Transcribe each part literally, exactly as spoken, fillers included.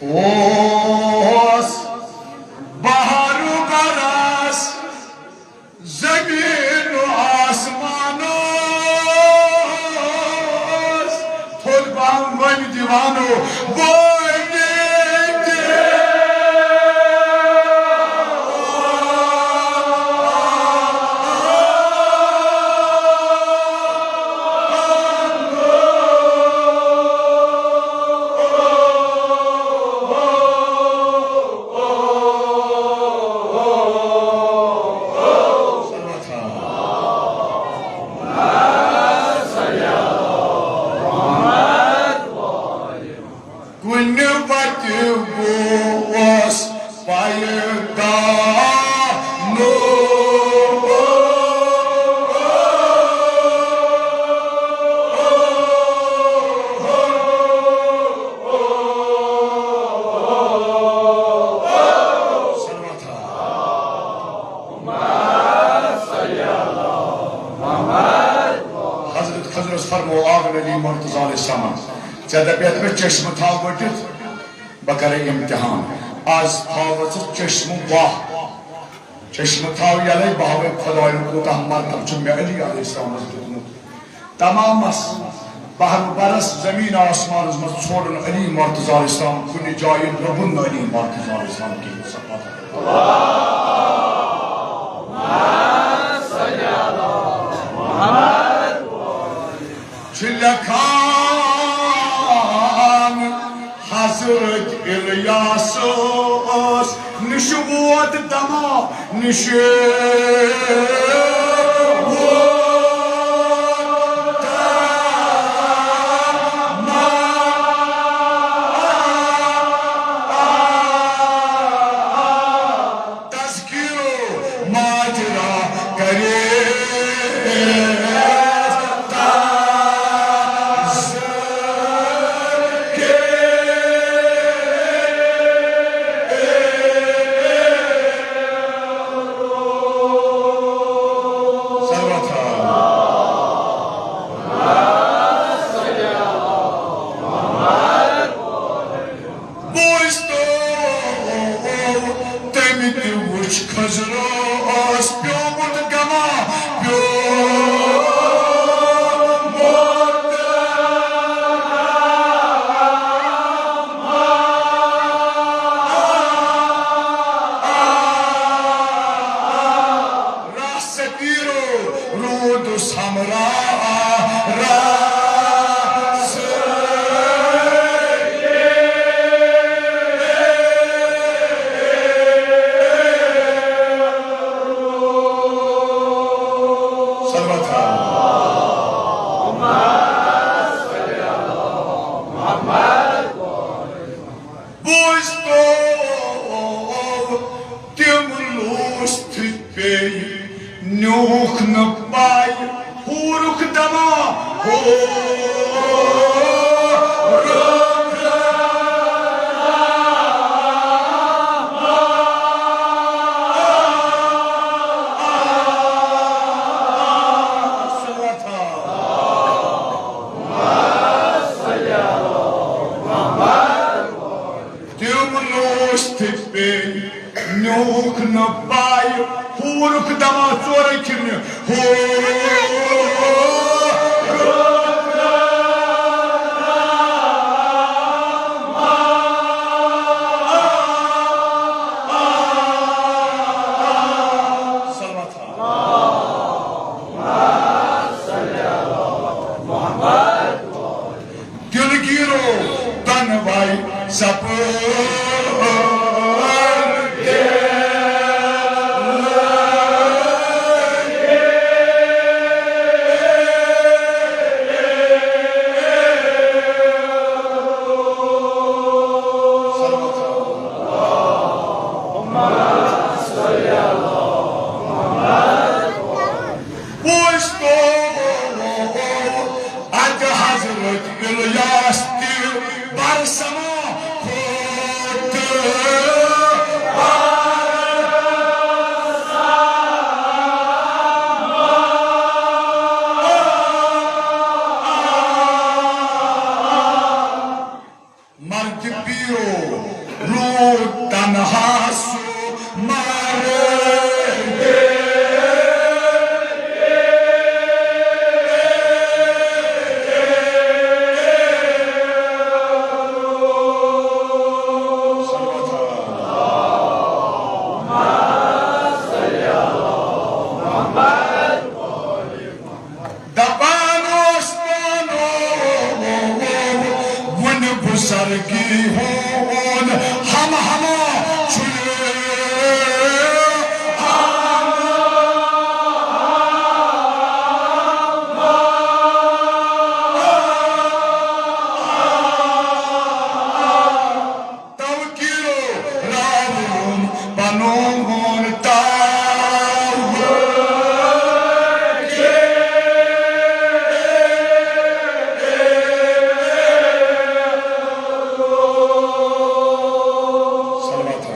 اوس بحر و برس زمین و آسمان اوس تھوٚد پہم وۄنۍ دیوانو بٲنی تہِ۔ کُنہِ وَتہِ گوس پیدا نوٗر۔ حضرت خضرس فرمو آغن علی مرتضی علیہ السلام، ژےٚ دپیتھ مےٚ چشمہٕ تھاو ؤٹِتھ، بہٕ کرے امتحان۔ از تھاو ژٕ چشمہٕ واہ، چشمہٕ تھاو یلے، بہٕ ہاوے خداین کوٗتاہ مرتبہٕ چھُ مےٚ علی علیہ السلامس دیُتمُت۔ تمامس بحر و برس زمین آسمانس منٛز ژھونڈُن علی مرتضی علیہ السلام کُنہِ جایہِ لوٚبُن نہٕ علی مرتضی علیہ السلام کِہیٖنۍ۔ چھِ لیکھان حضرت الیاس اوس نِش ووت دما نِش ووت دما۔ تذکرو ماجرا کرے بوٗزتو تٔمۍ تہِ وُچھ خضروس پیومُت گما پیومُت۔ راہ سفیرو رودس ہمراہ راہ سفیرو۔ صلوات۔ بوٗزتو تِم لوٗس تھٕے پیٚیہِ، نیوٗکھ نہٕ پَے ہوٗرُکھ دَما، ہوٗرُکھ۔ تِم لوٗس تھٕے پیٚیہِ، نیوٗکھ نہٕ پَے ہوٗرُکھ دَما، ژورَے کھِرنہِ۔ ہوٗرُکھ۔ دلگیرو دۄنوَے زبٲنۍ۔ بوٗزتو اَتہِ حضرت الیاس تہِ برسما کھوٚت۔ مرد پیرو روٗد تنہا سُہ مرد۔ دپان اوس پانہٕ وُنہِ بُزرگی ہُنٛد ہم ہما چھُ یہِ۔ توقیرو راوُن پنُن تاو۔ صلوات۔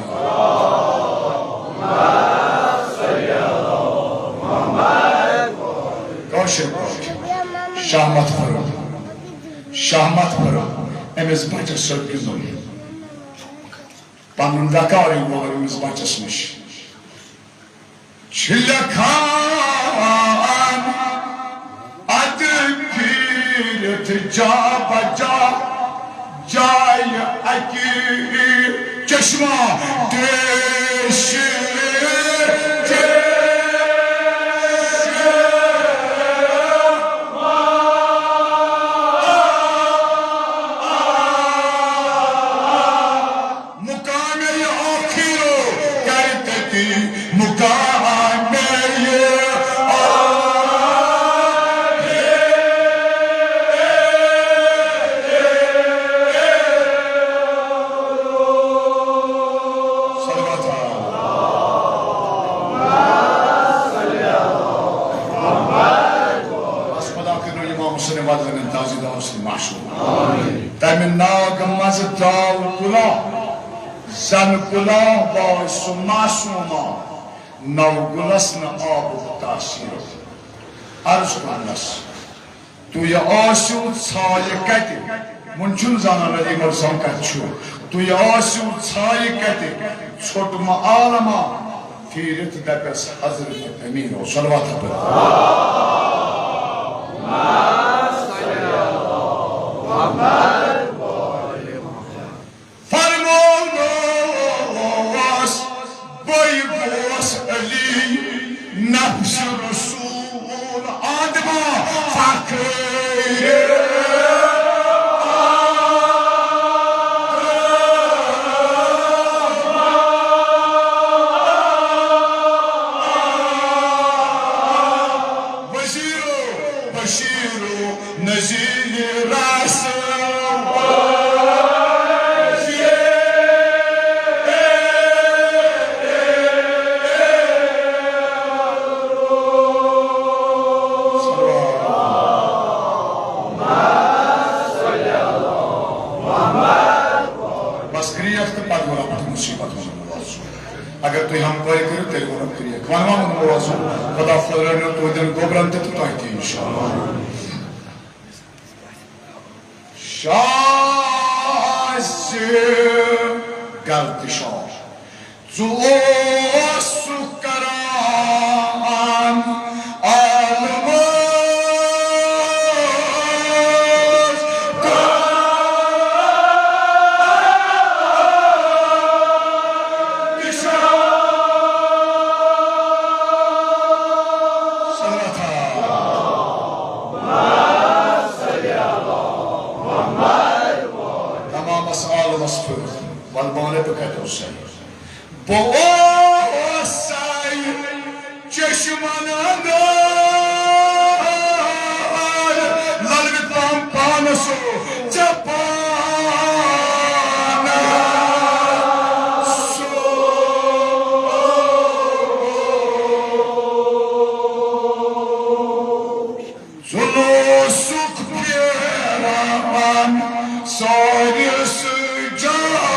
کٲشِر پٲٹھۍ شاہ مت پھٔرُن، شاہ مت پھٔرُن، أمِس بچس سۭتۍ گِنٛدُن۔ پنُن وقارٕے وول أمِس بچس نِش۔ چھِ لیکھان اتہِ پھیٖرِتھ جا بجا جایہِ اکہِ چشمہ ٹریش۔ مقامِ آخرو کر تتی مقامِ آخر۔ صلوات۔ بس خدا کٔرِو امام حسین وَدَنَن تازی دار سٕنٛدۍ معشوق۔ تَمہِ ناگہٕ منٛزٕ درٛاو گُلہ، زَن گُلہ باسہِ سُہ معصومہ، نَو گُلَس نہٕ آبُک تاثیٖر۔ عرض کوٚرنَس، تُہۍ ٲسِو ژھایہِ کَتہِ؟ وۄنۍ چھُنہٕ زانان علی مرزم کَتہِ چھُ۔ تُہۍ ٲسِو ژھایہِ کَتہِ؟ ژھوٚٹ مہٕ عالمہ پھیٖرِتھ دَپٮ۪س حضرت امیٖنو۔ صلوات پٔرِو۔ فرمونس بے گوس علی نفس رسول آدما فخر۔ وزیرو بشیرو نذیر رسول۔ بس کرٛیکھ تہٕ پتہٕ وَنو بہٕ تُہُنٛد صحبت منٛز۔ اگر تُہۍ ہمکٲری کٔرِو، تیٚلہِ وَنو کرٛیکھ۔ وَنوا ووٚنمو آز، خۄدا پھٔہلٲونو تُہٕنٛدٮ۪ن گوٚبرَن تہِ تہٕ تۄہہِ تہِ، اِنشاءاللہ۔ شاہ زِ گردشا، ژٕ اوسُکھ کران عالمس۔ تمامس عالمس پھِر، ول مانے بہٕ کتہِ اوسَے؟ بہٕ اوسَے چشمن اندر للوِتھ پان پانس ژےٚ پانس۔ ژٕ اوسُکھ پھیران سٲرِس جہانس۔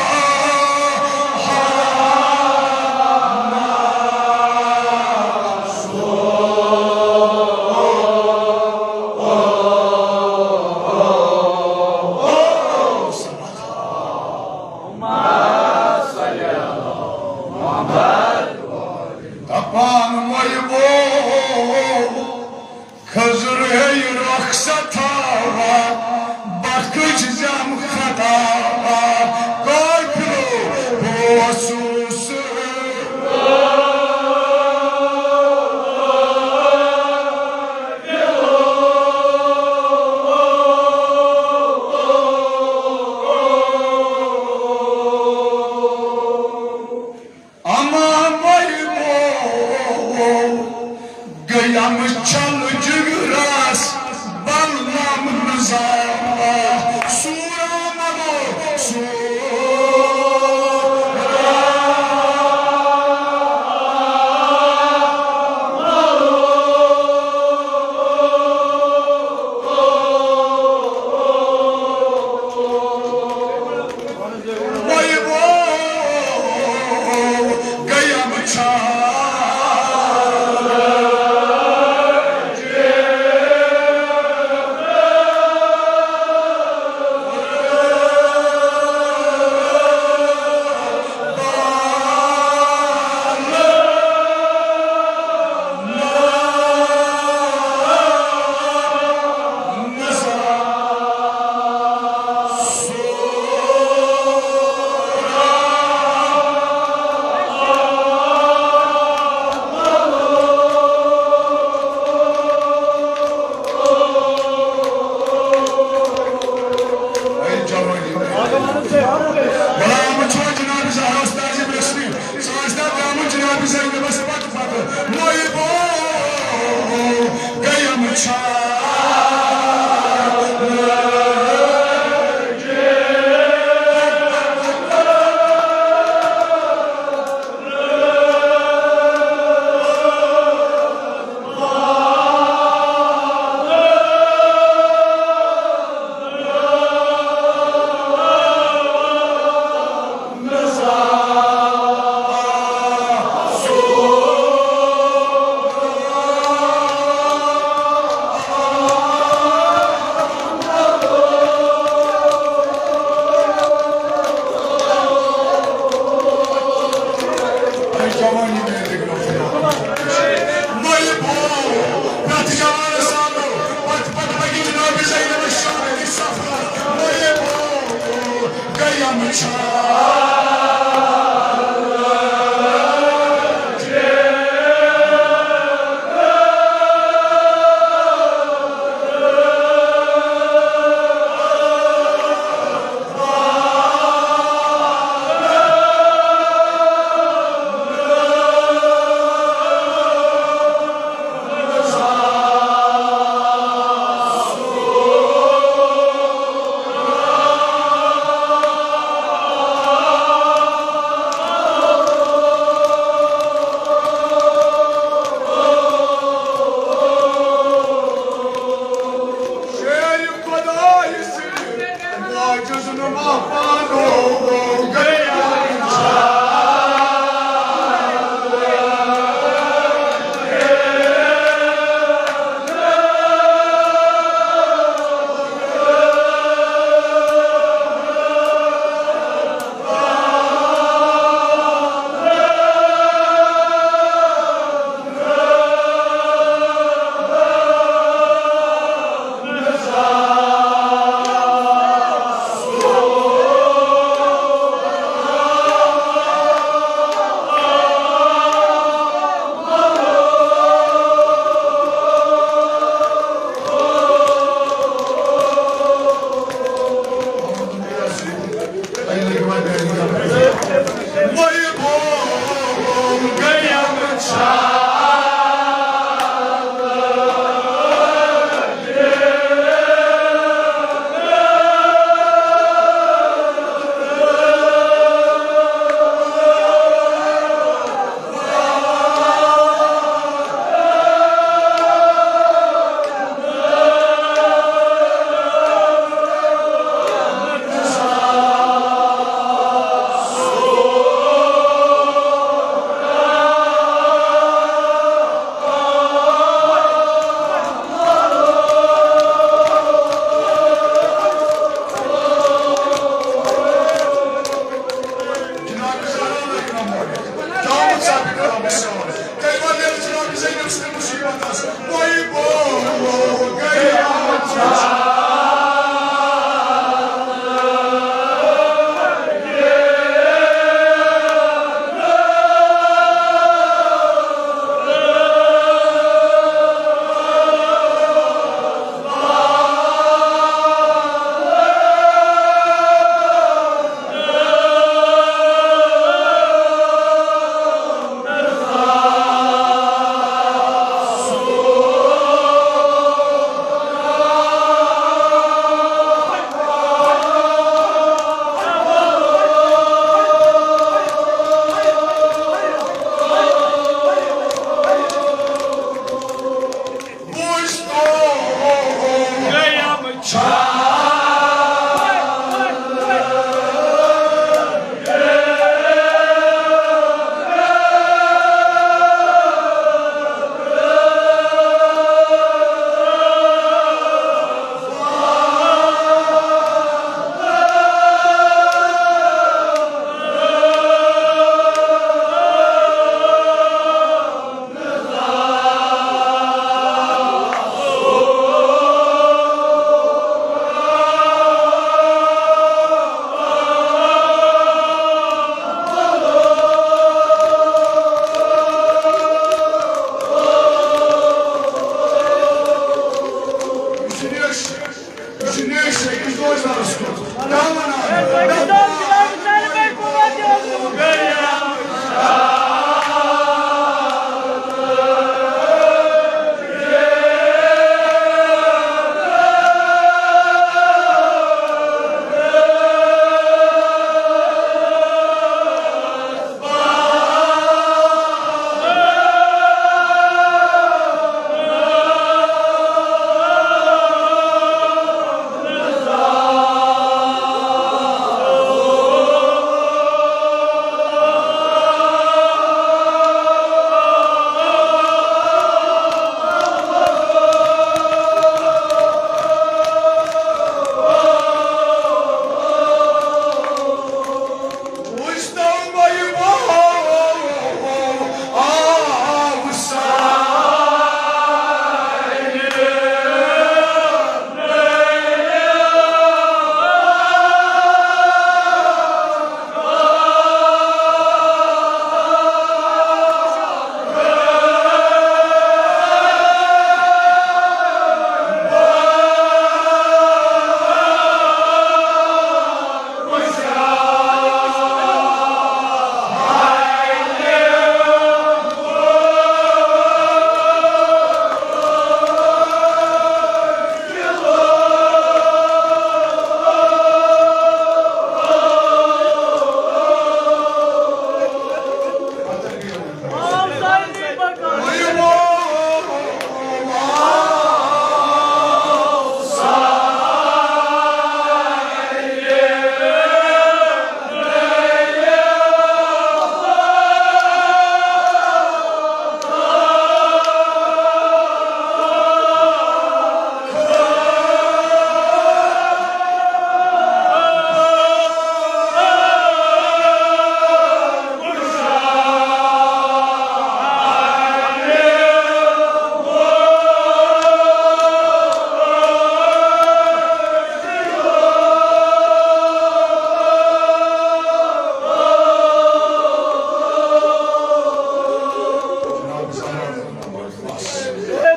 غلام چھُ جناب زہراہَس تعظیٖم رسمی۔ سُہ آسہِ نہٕ درٛامُت جناب زینبَس پتہٕ پتہٕ۔ نوٚیہِ بو گٔیم چھا۔ شیر خدای سٕنٛدِ عاجز نما پانو گٔے۔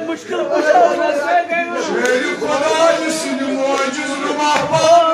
مشکل کشا شیر خدای سٕنٛدِ معجز نما پاو۔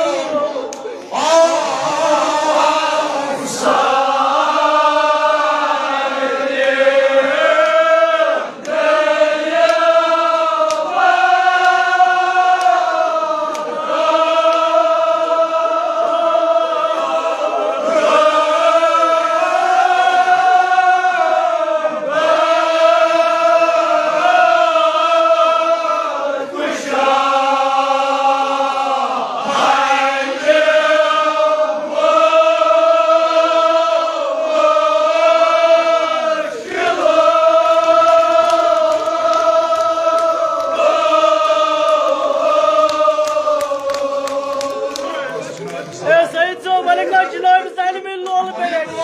اے سید صٲب، ولہٕ نہ جناب سانہِ مےٚ لولہٕ کٔرِتھ۔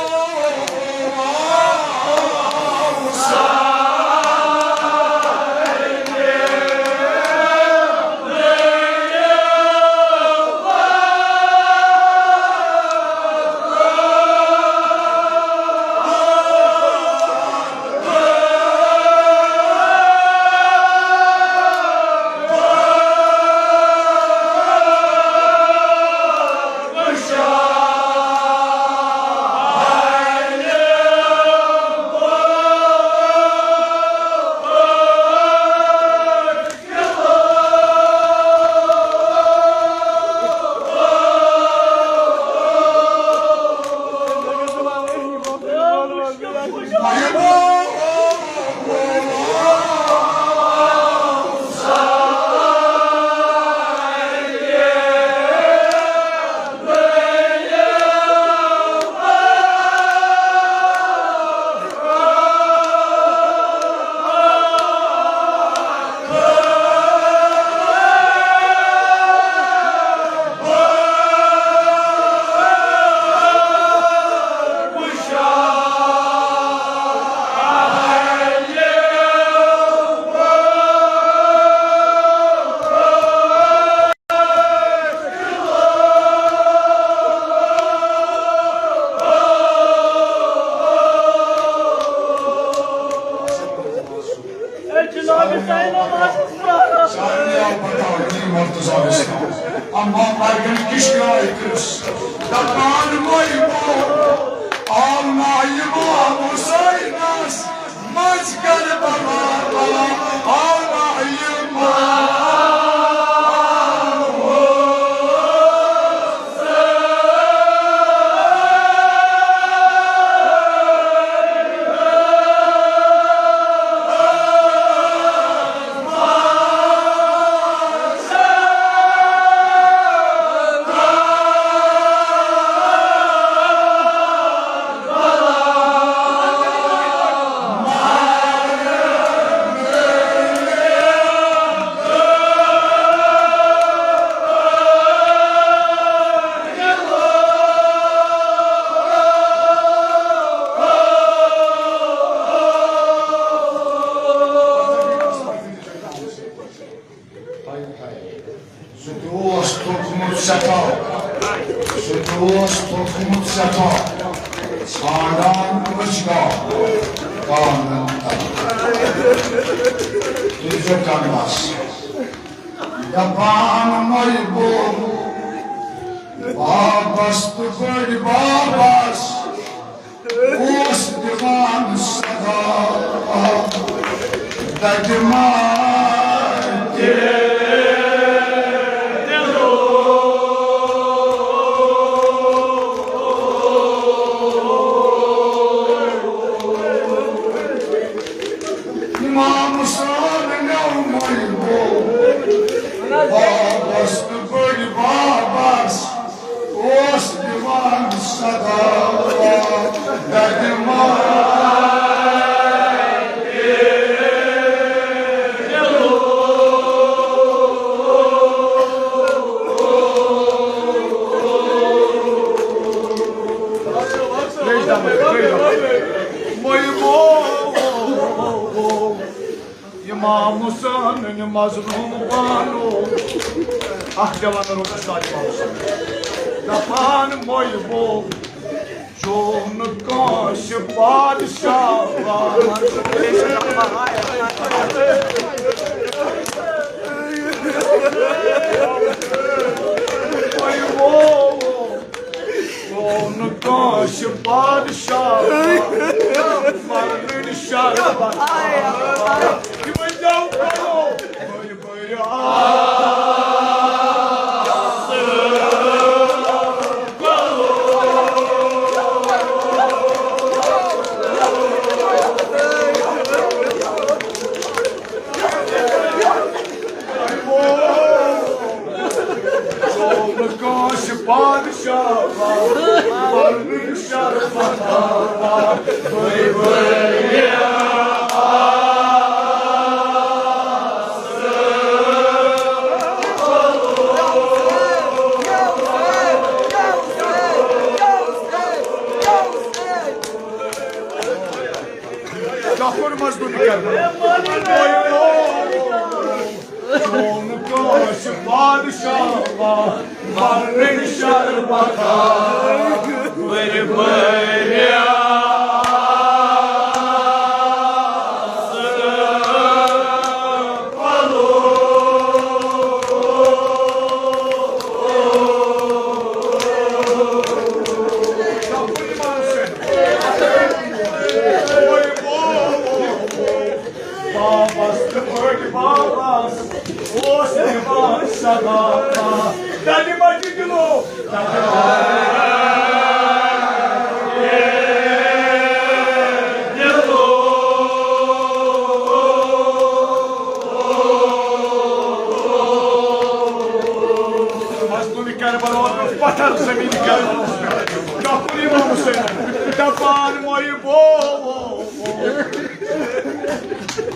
اوسمُت سٮ۪ٹھاہ ژھانٛڈان أچھ گاہ کانٛگرن تل۔ تُلزیو کن بس۔ دپان محبوب بابس تہٕ بٔڑۍ بابس اوس دِوان صدا، دَگہِ ماے تہِ۔ امام حسین نیو مے گو بابس تہٕ بٔڑۍ بابس اوس دِوان صدا، دَگہِ ماے۔ امام حسین مظلوم بانو۔ اکھ جوان روٗد اُستاد امام حسین۔ دپان محبوب چون کٲنٛسہِ بادشاہ۔ محبوب چون کٲنٛسہِ بادشاہ۔ مرنٕنۍ شربت۔ یہِ ؤنۍ زیو پرو۔ کٲنٛسہِ بادشاہ پرنٕے شرمنٛدہ۔ ڈاکٹر مزدوری کرنا۔ چون کٲنٛسہِ بادشاہ مرنٕے شرمنٛدہ۔ ؤرۍ ؤرۍ بابس تہٕ بٔڑۍ بابس اوس دِوان صدا۔ دَگہِ مَچہِ دِلو۔ مظلوم کربلا اوس پتھر زمین کربلا۔ ڈاکٹر امام حسین دپان مۄیہِ بو۔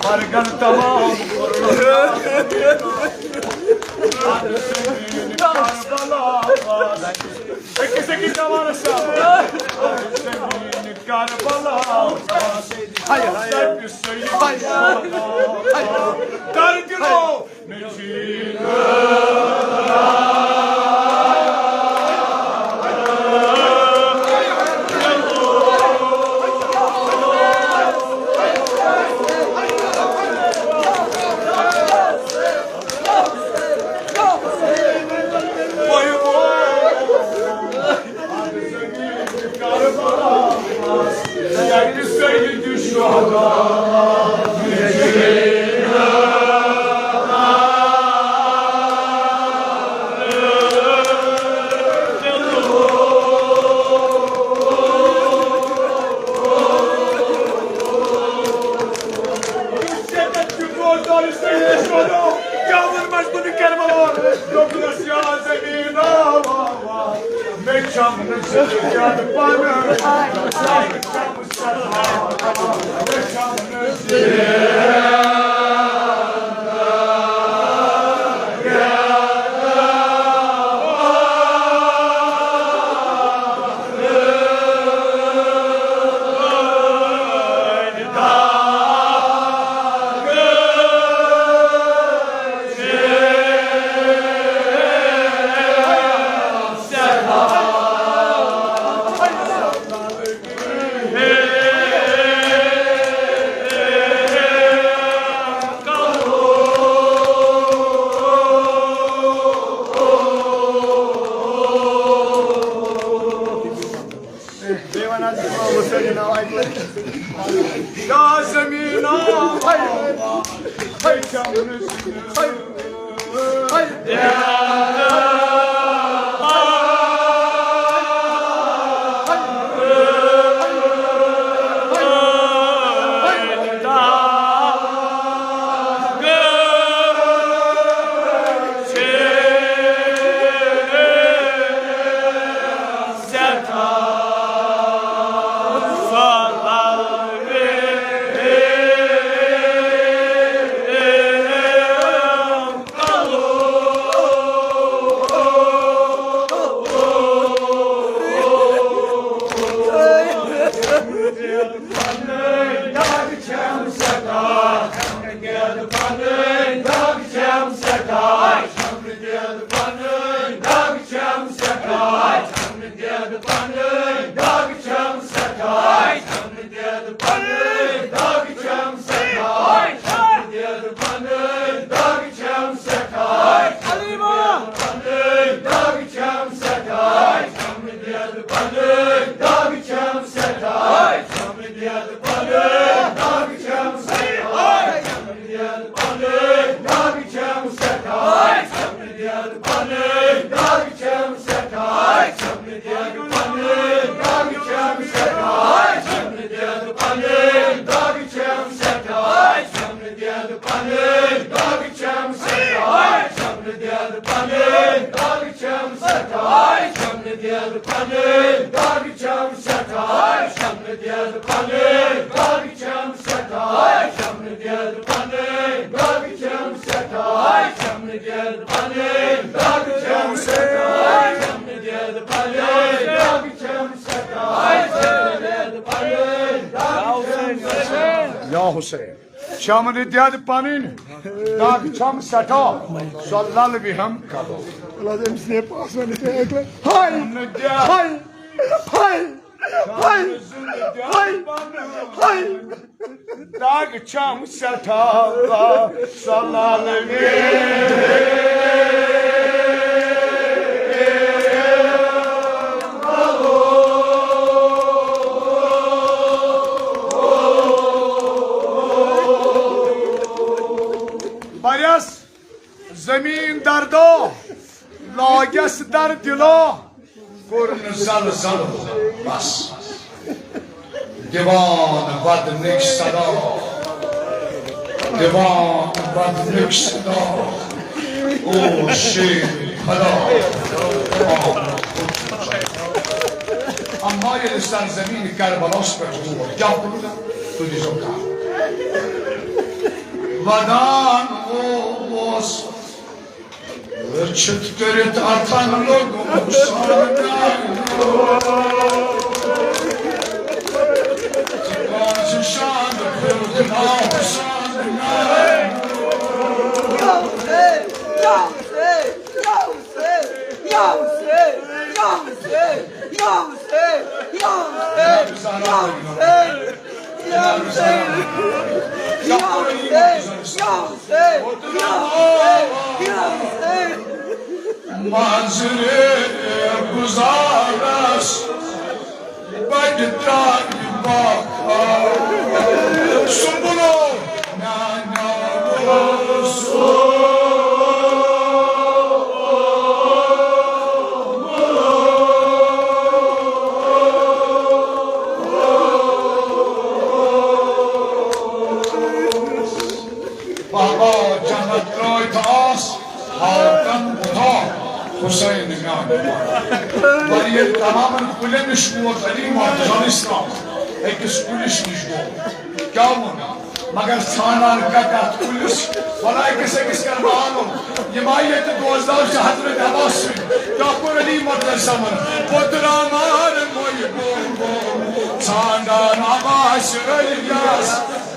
مرگن تمام کربلا۔ أکِس أکِس جوانس سان۔ زمین کربلا۔ ہاے، ہاے۔ سید شہدا۔ ہاے۔ در دِلو۔ یا زمین، یا حسین، چمنہٕ دٮ۪د پنٕنۍ، دگ چھم سٮ۪ٹھاہ، سۄ لل وِہم کلو۔ وَلہٕ حظ، أمِس نے پاس وَنہِ ژےٚ اَکہِ لَٹہِ۔ ہاے! چمنہٕ دٮ۪د ہاے! ہاے! پنٕنۍ، ہاے! ہاے! دگ چھم سٮ۪ٹھاہ، سۄ لل وِہم۔ پرٮ۪س زمین دردو، لاگٮ۪س در دِلو، کوٚر نہٕ زلزلو بس۔ دِوان بدنٕکۍ صدا، دِوان بدنٕکۍ صدا، او شیر خدا۔ اما ییٚلہِ سرزمین کربلاہس پٮ۪ٹھ ووت، کیٛاہ کوٚر؟ تُہۍ دیٖزیو کار۔ ودان اوس رٔچھِتھ کٔرِتھ اتھن لوٚگُم سان۔ ژٕ کون چھِ شان پھیوٗر دِماغ سان؟ منظرِ گُزارس بَڑِ ترٛامہِ باغ سُنٛمبلو میٛانیو۔ بابا جنت ترٛٲوِتھ آس ہاوکن بُتھا حسین میٛانہِ۔ وۄنۍ ییٚلہِ تمامن کُلٮ۪ن نِش ووت علی محمد علیہ السلام، أکِس کُلِس نِش گوٚو۔ کیٛاہ ووٚن؟ مگر ژھانڈان کتھ اتھ کُلِس، ولا أکِس أکِس کرٕ بہٕ عالم۔ یِم آیہِ ییٚتہِ دوستدار چھِ حضرت عباس سٕنٛدۍ۔ کیٛاہ کوٚر علی محمد علیہ السلامن؟ وۄتراوان مویہِ گوم گوم، ژھانڈان عباس رٔلِیَس۔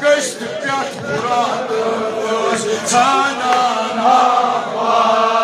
گٔژھۍ پٮ۪ٹھ برات ٲس ژھانڈان عباس۔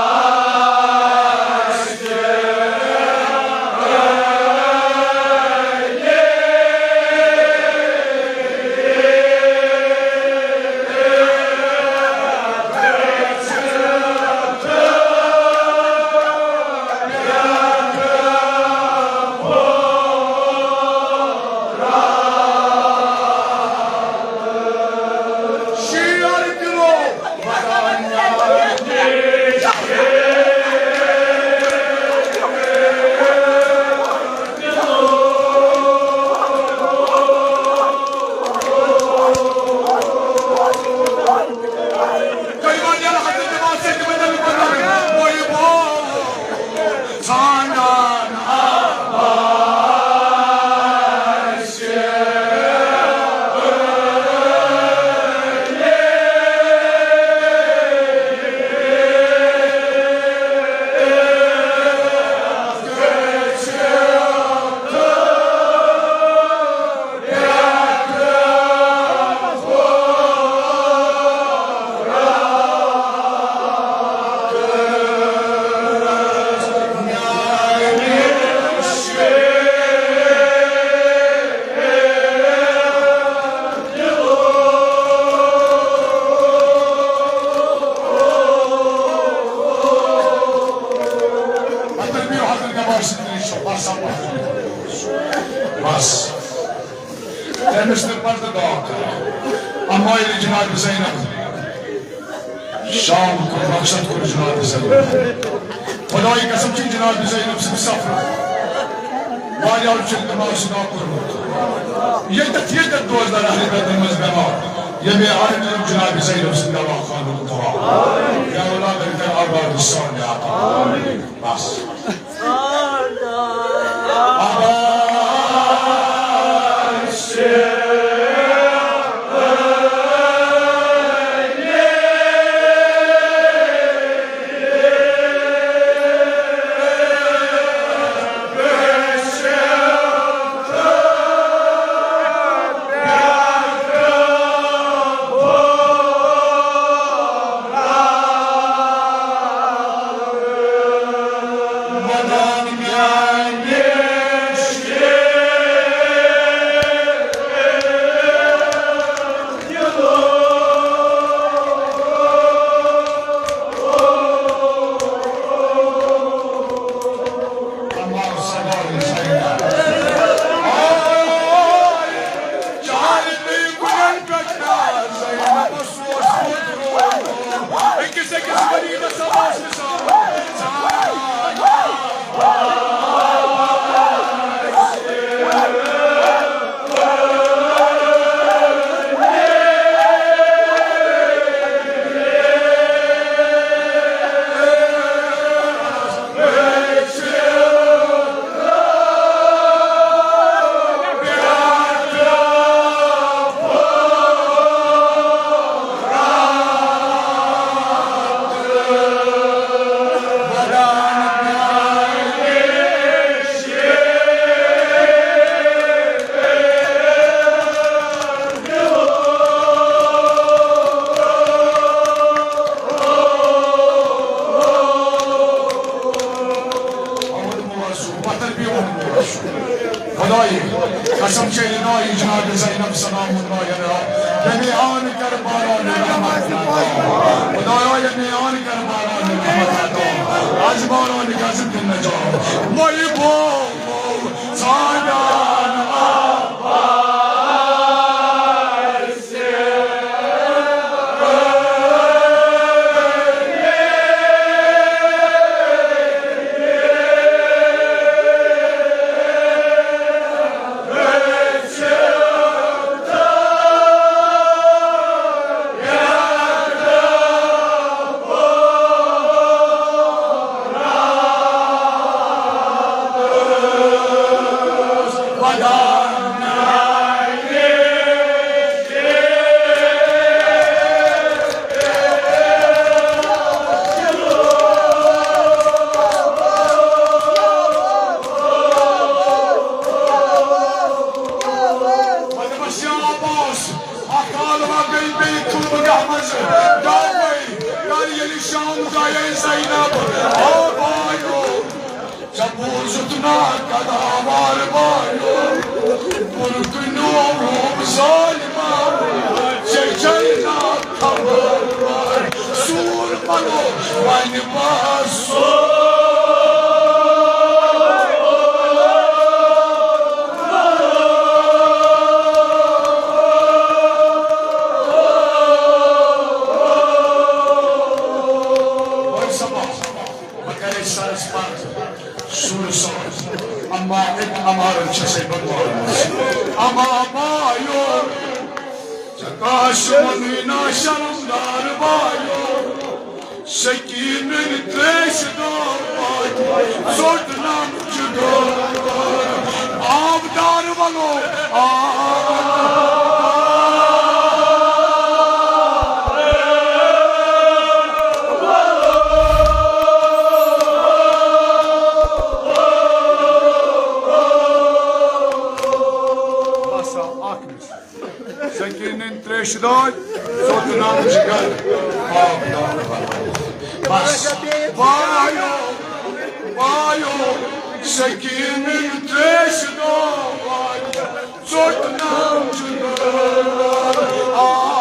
بس۔ تٔمِس تہِ پتہٕ دعا کٔر۔ اما ییٚلہِ جناب زینب شام کوٚر، مقصد کوٚر جناب زینب۔ خدائی قسم چھِ جناب زینب سٕنٛدِ سفرٕ واریاہو چھِ دٮ۪ماغ سۭتۍ کوٚرمُت۔ ییٚتٮ۪تھ، ییٚتٮ۪تھ روزدار اہل بیتن منٛز بٮ۪مار، ییٚمہِ آیہِ جناب زینب سٕنٛدِ دوا خانُک دوا۔ یا اولاد کر آباد صالحات۔ بس۔ خدائی قسم چھے الہی جناب زینب سلام اللہ علیہا، یعنی آن کر باران رحمت عطا۔ خدایا یعنی آن کر باران رحمت عطا۔ از باران غضب نجات۔ وای بو زانان اکھ عالمہ گٔے بیٚیہِ کُنہِ گاہ منٛز۔ دعوے کر ییٚلہِ شام گٔیے زینب۔ آ بایو، ژےٚ بوٗزُتھ نا قداوار بایو؟ برکُنیو روم ظالمو، ژےٚ چھے نا خبر؟ سوٗر بنو وۄنۍ بس۔ بہٕ کرے سرس پتھ سورٕ ساز۔ اما ابن عمارن چھسے بہٕ مارمٕژ۔ اما بایو، ژےٚ کاش وَنُے نا شرمدار بایو۔ سکیٖنٕنۍ تریشہِ داواد، ژوٚٹ نم چھُ داواد۔ آبدار ولو، آ۔ بس آو اکھ مِس۔ سکیٖنٕنۍ تریشہِ دٲدۍ، ژوٚٹ نم جگر۔ بس۔ وایو، وایو، سکیٖنٕنۍ تریشہِ دٲدۍ، ژوٚٹ نم جگر۔ آ۔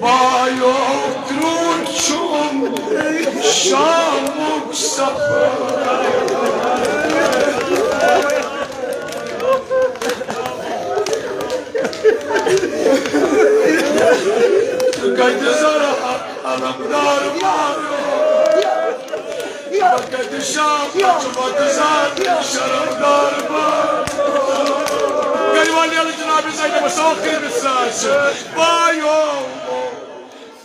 بایو کرٛوٗٹھ چھُم شامُک سفر۔ کتہِ زرا علمدار بایو، کتہِ شام پتہٕ زار شرمدار بایو۔ گریوان ییٚلہِ جناب زینب سوکھٕے بِساس بایو۔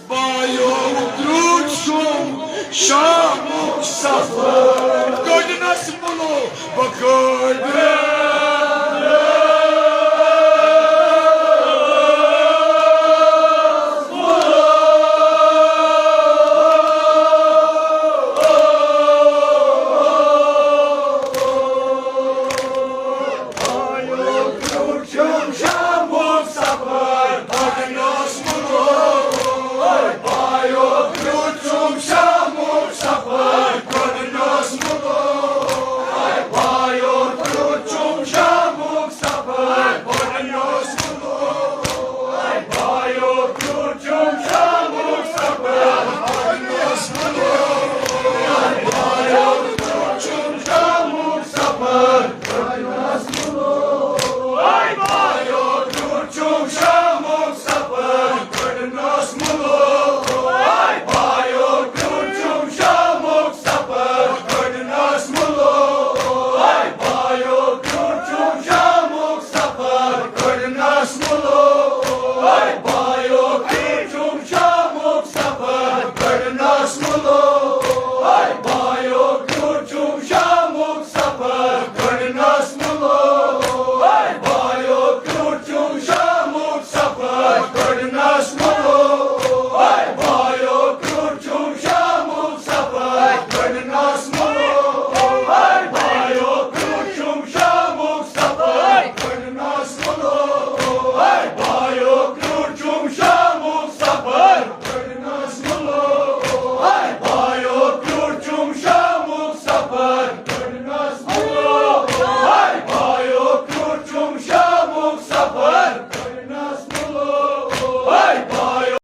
بایو کرٛوٗٹھ چھُم شامُک سفر۔ کٔڑنس مُلو بہٕ کٔڑ